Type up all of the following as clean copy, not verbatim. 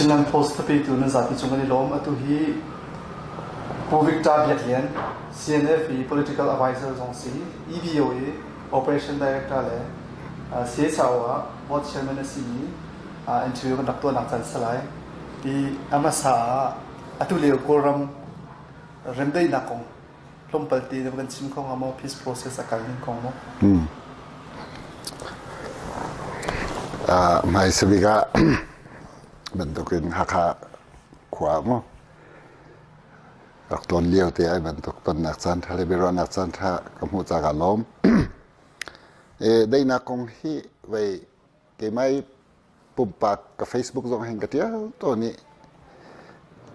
Chinland Post thapetu nan zapi cung kan i lawm. Atu hi Pu Victor Biak Lian, CNF i political advisor zong si, EBO i operation director le CHRO ah board chairman a simi interview kan rak tuahnak caan si lai. I a hmasa ah atu lio Kawlram remdaihnak kong tlawmpal te na kan chim kho hnga maw? Peace process a kal ning kong maw? Hmaisa bik ah bantukin Hakha khua maw rak tlawn lio te ai bantuk tonnak caan ṭha le biaruahnak caan ṭha ka hmuh ca kaa lawm. E, daihnak kong hi vei keimah i pumpak ka Facebook zong hin ka ṭial tawn i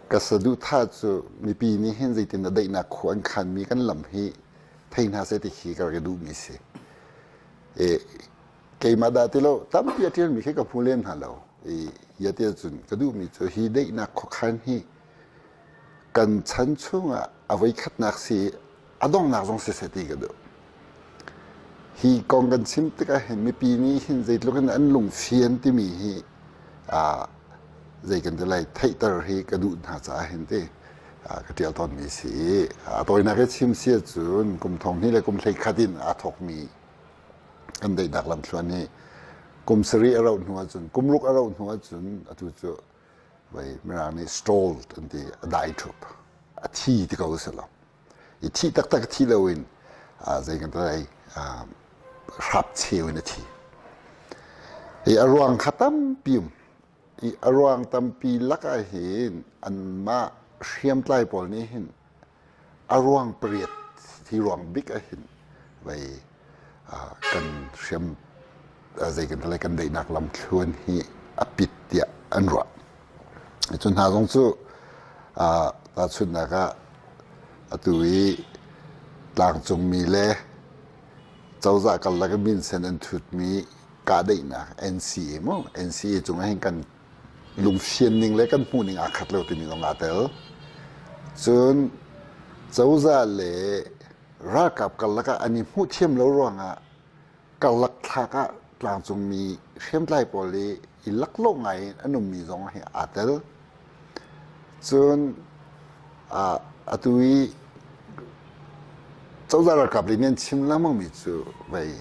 ka saduhthah cu mipi nih hin zeitin dah daihnak khua an khanmi kan lam hi thei hna seh ti khi ka rak i duhmi si. E, keimah dah ti lo tampi a ṭialmi khi ka hmu lem hna lo. I ia ti ahcun ka duhmi cu hi daihnak khuakhan hi kan chan chungah a voikhatnak si a donghnak zong siseh ti ka duh. Hi kong kan chim tikah hin mipi nih hin zeitluk in an lungfian timi hi zei kan ti lai theihter hi ka duh hna caah hin ti ka ṭial tawnmi si. A tawinak i chim si ahcun kum thong hnih le kum 11 in aa thawkmi kan daihnak lamthluan hi kum sarih a rauh hnu ahcun kum ruk a rauh hnu ahcun atu cu vei mirang nih stalled an ti a dai ṭhup a thi ti ko si lo i thi taktak thi loin zei kan ti hrap cheu in a thi i a ruang kha tampi um i a ruang tampi lakah hin anmah hriamtlai pawl nih hin a ruang pariat hi ruang bik ah hin vei kan hriam zei kan ti kan daihnak lamthluan hi a pit tiah an ruah. Cu hna zong cu tahchunhnak ah atu i tlangcungmi le cozah karlak i minsen an thutmi kahdaihnak NCA mu NCA cungah hin kan lungfian ning le kan hmuh ning aa khat lo timi zong aa tel. Cun cozah le ralkap karlak ah an i hmuh thiam lo ruangah karlak thlak ah tlangcungmi hriamtlai pawl i i laklawh ngai in an ummi zong hi aa tel. Cun atu i cozah ralkap lei nih an chim lengmangmi cu vei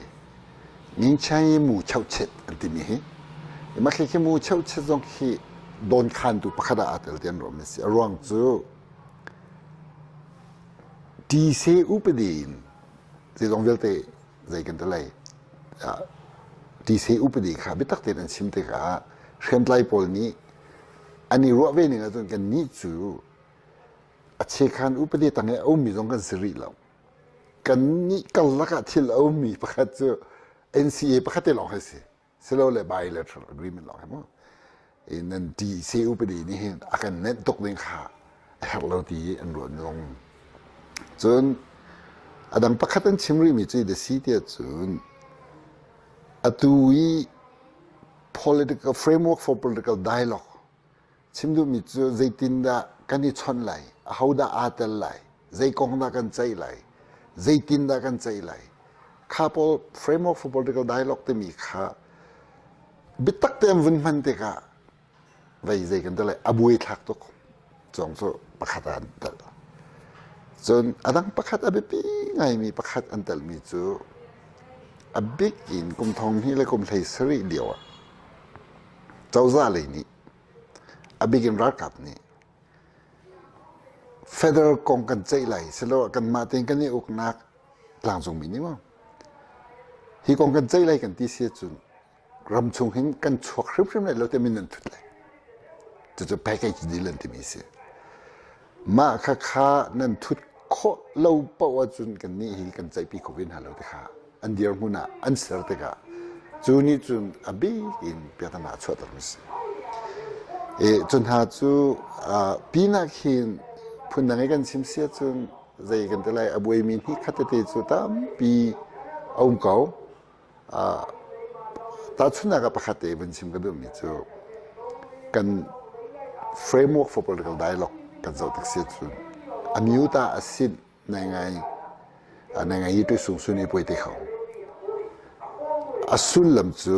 Ngingchai mu cheuchet an timi hi mah khi mu cheuchet zong khi dawnkhantu pakhat ah aa tel ti an ruahmi a si. A ruang cu Tise upadi in zeizong vialte zei kan ti lai Tise upadi kha biatak tein an chim tikah hriamtlai pawl nih an i ruah ve ning ahcun kannih cu a chekhan upadi tang i a ummi zong kan si rih lo. Kannih karlak ah thil a ummi pakhat cu NCA pakhat te lawng hi si. Silole bilateral agreement lawng hi mu. Nan TC upadi nih hin a kan nenh tuk ding kha a herh lo ti an ruah zong. Cun a dang pakhat an chim rihmi cu the si tiah cun atu i political framework for political dialogue Chim duhmi cu zeitindah kan i chawnh lai, ahodah aa tel lai, zei kong dah kan ceih lai, zeitindah kan ceih lai. Kha pawl framework for political dialogue timi kha biatak te an vun hman tikah vei zei kan ti lai a buai thlak tuk cong cu pakhat ah an tel. Cun a dang pakhat a biapi ngaimi pakhat an telmi cu a bik in kum thong hnih le kum hlei sarih lio ah cozah lei nih A bik in ralkap nih federal kong kan ceih lai siloah kanmah tein kan i uknak tlangcungmi nih maw hi kong kan ceih lai kan ti si ahcun ramchung hin kan chuak hrimhrim lai lo tiah min an thut lai. Cucu package deal an timi si. Mah khakha nan thut khawh lo paoh ahcun kannih hi kan ceihpi kho ve hna lo ti kha an dirhmun ah an ser tikah cu nih cun a bik in biaknak a chuahter mi si. E, cu hna cu pinak hin phundang i kan chim si ahcun zei kan ti lai a buaimi hnih khat tete cu tampi a um ko. Tahchunhnak ah pakhat te vun chim ka duhmi cu kan framework for political dialogue kan zoh tik si ahcun a mute ah a sin nai ngai nai ngai i sung sun i puai te kho. A sullam cu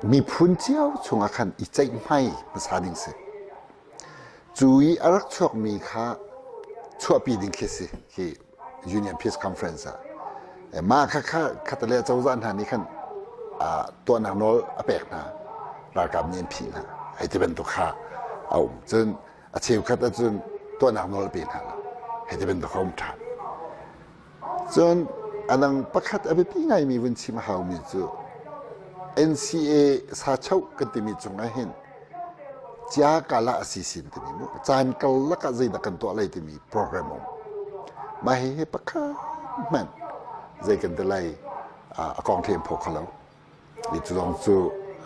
Miphun cio chungah khan i ceihmai hmasa ding si. Cu i a rak chuakmi kha chuahpi ding khi si hi Union Peace Conference ah. Mah kha kha khatale cozah hna nih khan tuahnak nawl a pek hna. Ralkap nih an phih hna. Hei ti bantuk kha a um. Cun a cheukhat ahcun tuahnak nawl a pe hna lo. Hei ti bantuk a um ṭhan. Cun a dang pakhat a biapi ngaimi vun chim a haumi cu NCA sachoh kan timi cungah hin cia kala a si sin timi mu caan karlak ah zeidah kan tuah lai timi program um. Mah hihi pakhat hmanh zei kan ti lai a kong ṭhen phaw kho lo. Hi cu zong cu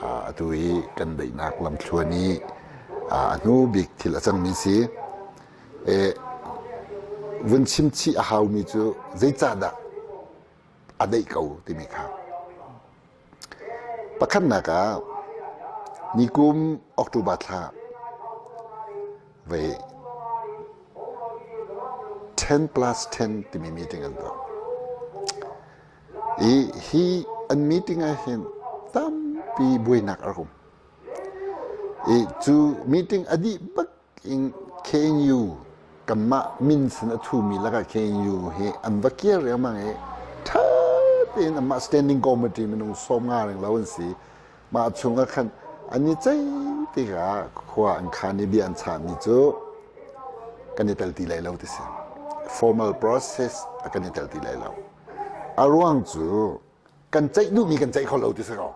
atu i kan daihnak lamthluan i a hnu bik thil a cangmi si. Vun chim chih a haumi cu zeicahdah a daih ko timi kha. Pakhatnak ah nikum October thla vei 10 plus 10 timi meeting an tuah. I hi an meeting ah hin tampi buainak a rak um. I cu meeting a dih bak in KNU kanmah min sin a thumi lakah KNU hi an va kir riangmang i ṭha tein anmah standing committee minung 50 reng lo an si. Mah chung ah khan an i ceih tikah khua an khan i bia an chahmi cu kan i tel ti lai lo ti si. Formal process a kan i tel ti lai lo. A ruang cu kan ceih duhmi kan ceih kho lo ti si ko.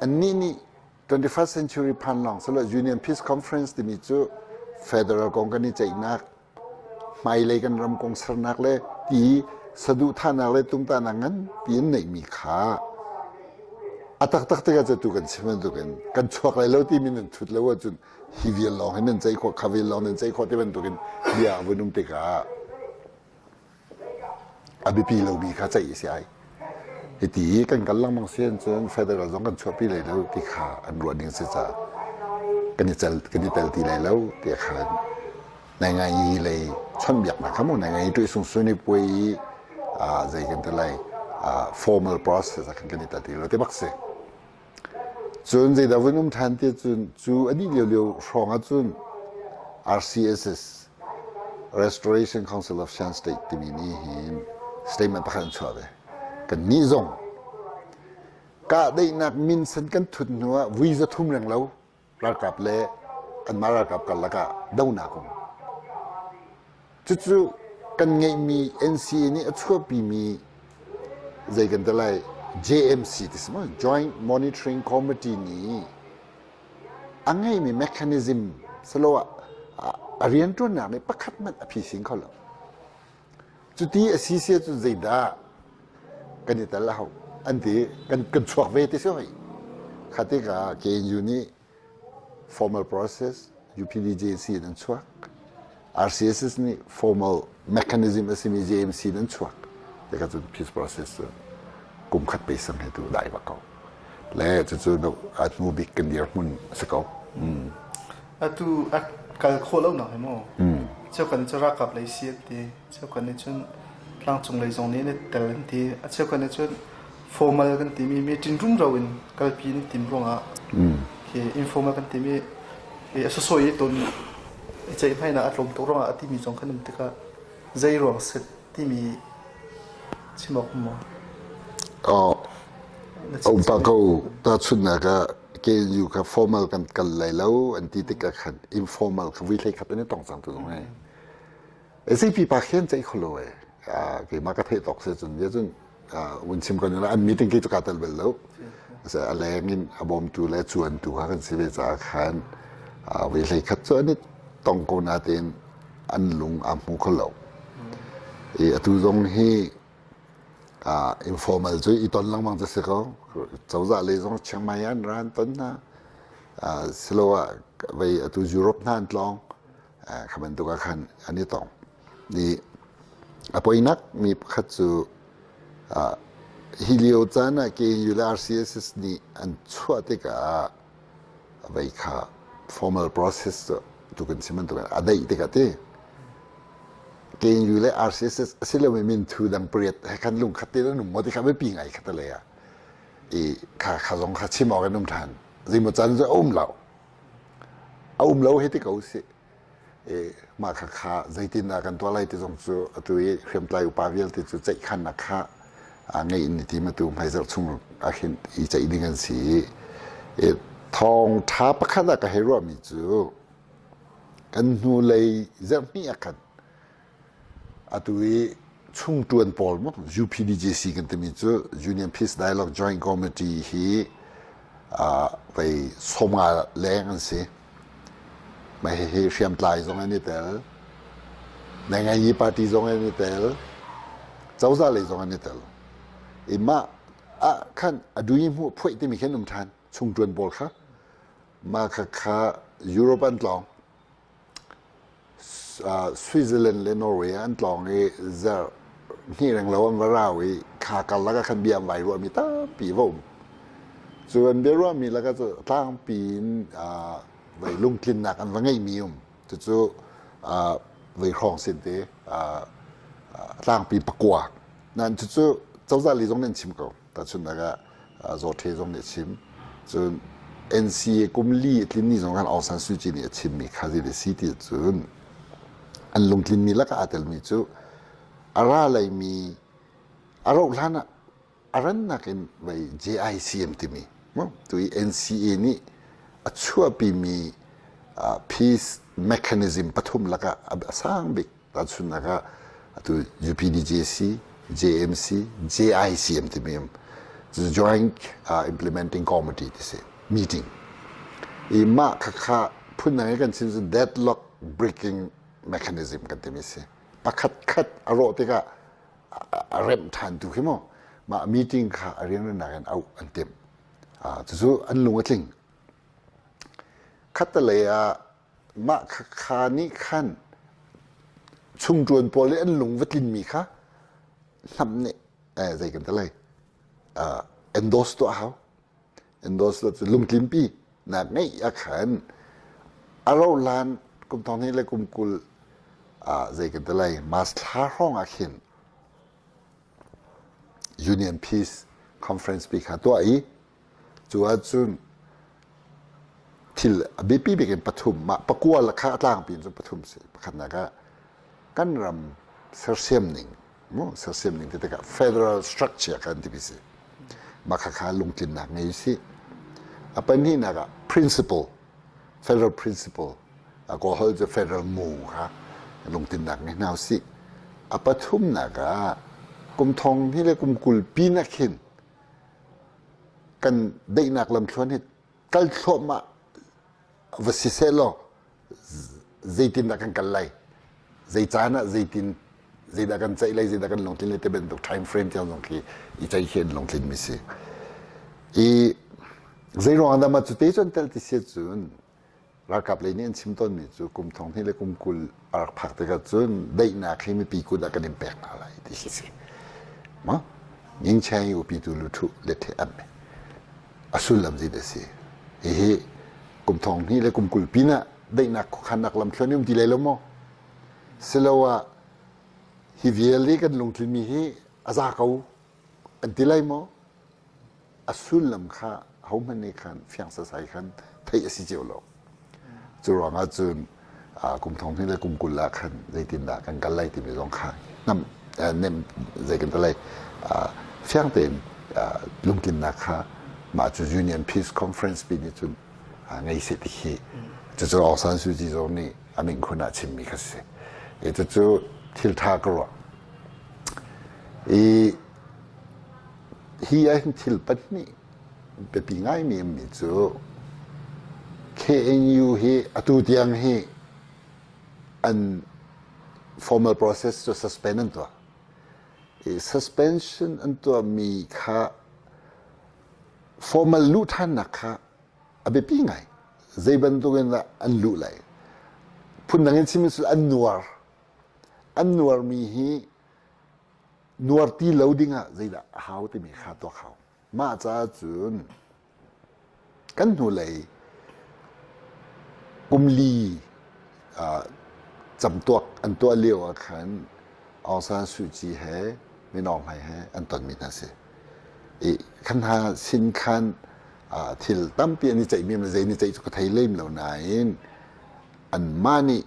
Annih nih 21st century phan lawng silo Union Peace Conference timi cu federal kong kan i ceihnak, hmailei kan ram kong sernak le ti saduhthahnak le tungtahnak nganpi an neihmi kha a taktak tikah cu tu kan chim bantukin kan chuak lai lo timi nan thut lo ahcun hi vial lawng hi nan ceih khawh kha vial lawng nan ceih khawh ti bantukin bia a vun um tikah a biapi lomi kha ceih a si ai. Hiti i kan kal lengmang si ahcun federal zong kan chuahpi lai lo ti kha an ruah ding si caah kan i cal kan i tel ti lai lo ti khan nai ngai lei chawnhbiaknak kha mu nai ngai tuih sung sun i puai i zei kan ti lai formal process ah khan kan i tel ti lo ti bak si. Cun zeidah vun um ṭhan ti cun cu a dih lio hrawng ahcun RCSS Restoration Council of Shan State timi nih hin statement pakhat an chuah ve. Kannih zong kahdaihnak minsen kan thut hnu ah vui 300 reng lo ralkap le anmah ralkap karlak ah donak um. Cucu kan ngeihmi NCA nih a chuahpimi zei kan ti lai JMC ti si maw Joint Monitoring Committee nih a ngeihmi mechanism silo a rianṭuannak nih pakhat hmanh a phisin kho lo. Cuti a si si ahcun zeidah kan i tel a hau an ti kan kan chuak ve ti si hoi. Kha tikah KNU nih formal process UPDJC in an chuak. RCSS nih formal mechanism a simi JMC in an chuak. Tikah cun peace process cu kum khat pe sang he tu dai bak ko. Le cucu a hnu bik kan dirhmun a si ko. Mm. Atu a kal khawh lo nak hi mu. Cheukhat nih cun ralkap lei si an ti. Cheukhat nih cun tlangcung lei zong nih an i tel an ti. A cheukhat nih cun formal kan timi meeting rumro in kalpi an tim ruangah khi informal kan timi a sawsawh i ton i ceihmainak a tlawm tuk ruangah a timi zong kan um tikah zei ruang set timi chim awk maw? Oh, um ko tahchunhnak ah KNU kha formal kan kal lai lo an ti tikah khan informal kha vui hlei khat an i tong cang tu zong ai. SAP pa khen ceih kho lo e. Keimah ka theih tawk se cun bia cun vun chim ko an meeting khi cu kaa tel bal lo. A leng in a bawmtu le cuantu kha kan si ve caah khan voi hlei khat cu an i tong ko natein an lung aa hmu kho lo. I atu zong hi informal cu i ton lengmang cu si ko. Cozah lei zong Chiang Mai an ra an ton hna. Siloah vei atu Europe hna an tlawng. Kha bantuk ah khan an i tong. I a poinak mi pakhat cu hi lio caan ah KNU le RCSS nih an chuah tikah vei kha formal process cu tu kan chim bantuk a daih tikah ti KNU le RCSS a si lomi minthu dang pariat he khan lungkhat te an um maw ti kha biapi ngai kha ta lei ah. I kha kha zong kha chim awk in um ṭhan. Zeimaw caan cu a um lo. A um lo hei ti ko usih. I mah kha kha zeitindah kan tuah lai ti zong cu atu i hriamtlai upa vialte cu ceihkhannak kha ngeih in i tim atu hmaizarh chung ah khin i ceih ding an si i thawng ṭha pakhat ah ka hei ruahmi cu kan hnulei zarhhnih ah khan Atu i chungṭuan pawl UPDJC kan timi cu Union Peace Dialogue Joint Committee hi vei 50 leng an si. Mah hihi hriamtlai zong an i tel, Nainganyi party zong an i tel, cozah lei zong an i tel. I mah ah khan a dui hmuh phuaih timi khin um ṭhan chungṭuan pawl kha. Mah kha kha Europe an tlawng. Switzerland le Norway ah an tlawng i zarh hnih renglo an va rau i kha karlak ah khan bia an vai ruahmi tampi va um. Cu an bia ruahmi lakah cu tlangpi in vei lungtlinnak an va ngeihmi um. Cucu vei hrawng sin te tlangpi pakua. Nain cucu cozah lei zong nih an chim ko. Tahchunhnak ah Zawṭhe zong nih a chim. Cun NCA kum li a tlin ni zong khan Aung San Suu Kyi nih a chimmi kha zei a si ti cun an lungtlinmi lakah aa telmi cu a ra leimi a rauh hlan ah a rannak in vei JICM timi tu i NCA nih a chuahpimi peace mechanism pathum lakah a sang bik Tahchunhnak ah atu UPDJC, JMC, JICM timi um. Joint Implementing Committee ti si meeting. I mah khakha phundang i kan chim cu deadlock breaking mechanism kan timi si. Pakhat khat a rawh tikah a remh ṭhan tu khi mu mah meeting kha a rianrannak in auh an timh. Cucu an lung a tling. Khattelei ah Mah khakha nih khan chungṭuan pawl i an lung va tlinmi kha hnamh nih zei kan ti lai endorse tuah hau. Endorse tuah cu lungtlinpi nak ngeih ah khan a rauhhlan kum thong hnih le kum 20 zei kan ti lai March thla hrawng ah khin Union Peace Conference pi kha tuah i Cu ahcun thil a biapi bik in pathum mah pakua le kha a tlangpi in cun pathum si. Pakhatnak ah kan ram sersiam ning mu sersiam ning ti tikah federal structure kan timi si. Mah khakha lungtlinnak ngei si. A pahnihnak ah principle federal principle a Kawlholh cu federal mu kha lungtlinnak ngei hna usih. A pathumnak ah kum thong hi le kum 20 pin ah khin kan daihnak lamthluan hi kal thluahmah va si sehlaw zeitindah kan kal lai zei caan ah zeitin zeidah kan ceih lai zeidah kan lungtlin lai ti bantuk time frame tiang zong khi i ceih khi an lungtlin mi si i zei ruang dah mah cu te cun tel ti si cun Ralkap lei nih an chim tawnmi cu kum thong hnih le kum 20 a rak phak tikah cun daihnak hi mipi kut ah kan in pek hna lai ti khi si. Ma? Ngingcheng i upi tu luthu le the am a sullam zei dah si. Hihi kum thong hnih le kum 20 pin ah daihnak khuakhannak lamthluan um ti lai lo maw? Siloah hi vialte kan lungtlinmi hi a za ko an ti lai maw? A sullam kha hohmanh nih khan fiang sasai khan theih a si cio lo. Cu ruangah cun kum thong hnih le kum 20 ah khan zeitindah kan kal lai timi zong kha nam nem zei kan ti lai fiang tein lungtlinnak kha mah cu Union Peace Conference pi nih cun ngei seh ti khi cucu Aung San Suu Kyi zong nih a minkhun ah chimmi kha si. Cucu thil tha ka ruah. I Hi ahhin thil pahnih biapi ngaimi ummi cu KNU hi atu tiang hi an formal process cu suspend an tuah. I suspension an tuahmi kha formal luh ṭhannak kha a biapi ngai. Zei bantuk in dah an luh lai? Phundang in chim cu an nuar. An nuarmi hi nuar ti lo dingah zeidah a hau timi kha tuak hau. Mah caah cun kan hnulei kum li camtuak an tuah lio ah khan Aung San Suu Kyi he Min Aung Hlaing he an tonmi hna si. I kan hna sin khan thil tampi an i ceihmi le zei ni ceih cu ka thei lem lo nain anmah nih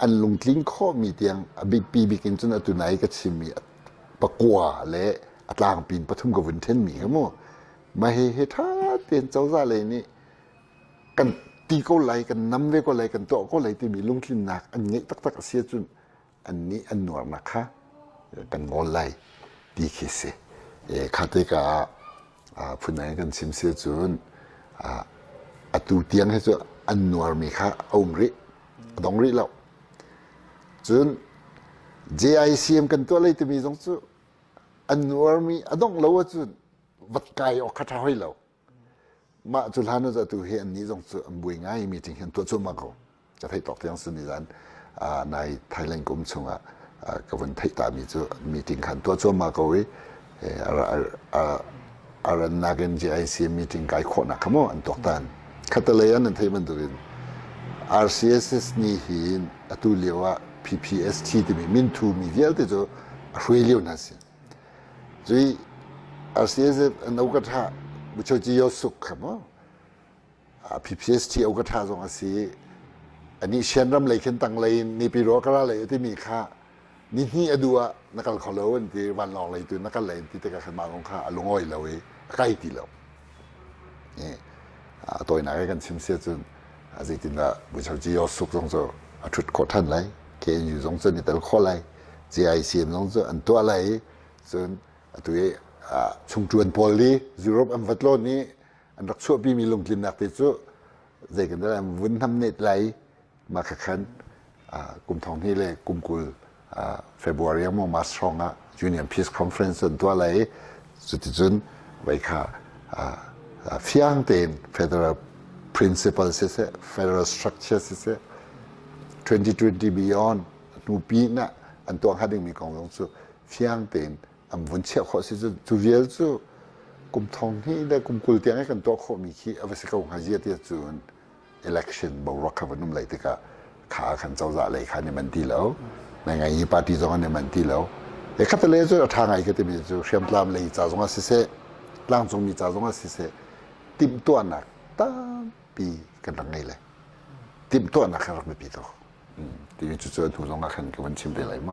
an lungtling khawhmi tiang a bipi bik in cun atu nai ka chimmi pakua le a tlangpi in pathum ka vun ṭhenmi kha mu mah hi hi ṭha tein cozah lei nih kan ti ko lai kan nam ve ko lai kan tuah ko lai timi lungtlinnak an ngeih taktak a si ahcun annih an nuarnak kha kan ngawl lai ti khi si. Kha tikah phundang in kan chim si ahcun atu tiang hi cu an nuarmi kha a um rih, a dong rih lo. Cun JICM kan tuah lei timi zong cu an nuarmi a dongh lo ahcun vat kai awk kha ṭha hoi lo. Mah cu hlan ah atu hi annih zong cu an buai ngai meeting hi an tuah cuahmah ko. Ka theih tawk tiang sun nizan nai Thailand kum chungah ka vun theih ta mi cu meeting khan tuah cuahmah ko i a rannak in JIC meeting kai khawhnak kha maw an tuaktan. Khatalei an nan theih bantukin RCSS nih hin atu lio ah PPST timi minthu mi vialte cu a hruai lio hna si. Cui RCSF an okatha Buchoji Yosuk kha maw PPST okatha zong a si ani Sian ram lei khin tang lei in nipi ro kara lei timi kha ni hnih a duh ah na kal kho lo an ti vanlawng lei tu na kal lei an ti tikah khan mah kong kha a lungawi lo i a kai ti lo. A tawinak i kan chim si ahcun zeitindah Buchoji Yosuk zong cu a ṭhut khawh ṭhan lai KNU zong cu an i tel khawh lai JICM zong cu an tuah lai i cun atu i chungṭuan pawl i Europe an va tlawn i an rak chuahpimi lungtlinnak te cu zei kan an vun hnamnet lai mah kha khan kum thong hnih le kum 20 February maw March hrawng ah Union Peace Conference an tuah lai i cuticun vai kha fiang tein federal principle siseh federal structure siseh 2020 beyond hnupi na an tuah hnga dingmi kong zong cu fiang tein an vun chiah khawh si cu cu vial cu kum thong hnih le kum 20 tiang i kan tuah khawhmi khi a va si ko hnga zia ti cun election boruak kha van um lei tikah kha khan cozah lei kha an i man ti lo ngai ngai hi party zong an i man ti lo e khat le cu a ṭha ngai ka timi cu hriamtlam lei ca zong ah siseh tlangcungmi ca zong ah siseh timhtuahnak tampi kan rak ngei le timhtuahnak kha rak biapi tuk timi cu cu hnu zong ah khan ka van chim te lai ma.